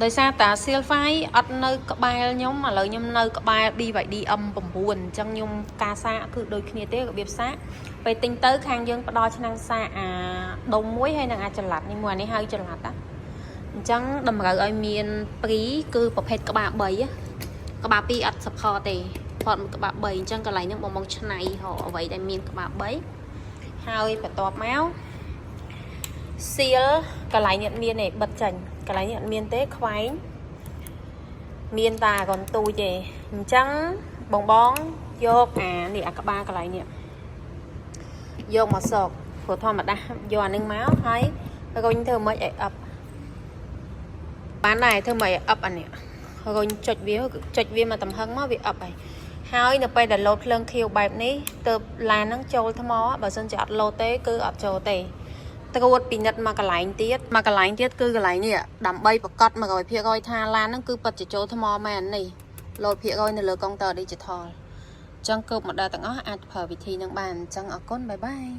ដោយសារតា Seal 5 អត់នៅក្បែរខ្ញុំឥឡូវខ្ញុំនៅក្បែរ BYD M9 អញ្ចឹងខ្ញុំការសាកគឺដូចគ្នាទេរបៀបសាកពេលទិញទៅខាងយើងផ្ដល់ឆ្នាំងសាកអាដុំមួយហើយនិងអាចល័តនេះមួយអានេះហៅចល័តណាអញ្ចឹងតម្រូវឲ្យមានព្រីគឺប្រភេទក្បាល3ណាក្បាល2អត់ support ទេ support មួយក្បាល3អញ្ចឹងកន្លែងហ្នឹងបងបងឆ្នៃរកអ្វីដែលមានក្បាល3ហើយបន្ទាប់មក សៀលកន្លែងនេះអត់មានទេបិទចេញកន្លែងនេះអត់មានទេខ្វែងមានតាកន្ទូចទេអញ្ចឹងបងបងយកអានេះអាក្បាលកន្លែងនេះយកមកសកព្រោះធម្មតាយកអានឹងមកហើយរុញធ្វើម៉េចឲ្យអឹបបានដែរធ្វើម៉េចឲ្យអឹបអានេះរុញចុចវាចុចវាមកតំហឹងមកវាអឹបហើយហើយនៅពេលដែលលោតភ្លើងខៀវបែបនេះទៅឡានហ្នឹងចូលថ្មបើសិនជាអត់លោតទេគឺអត់ចូលទេ ត្រួតពិនិត្យមកកន្លែងទៀតមកកន្លែងទៀតគឺកន្លែងនេះដើម្បីប្រកាស100%ថាឡានហ្នឹងគឺពិតជាចូលថ្មមែននេះលោតភាគរយនៅលើកុងទ័រ digital អញ្ចឹងគ្រប់ model ទាំងអស់អាចប្រើវិធីនឹងបានអញ្ចឹងអរគុណ bye bye.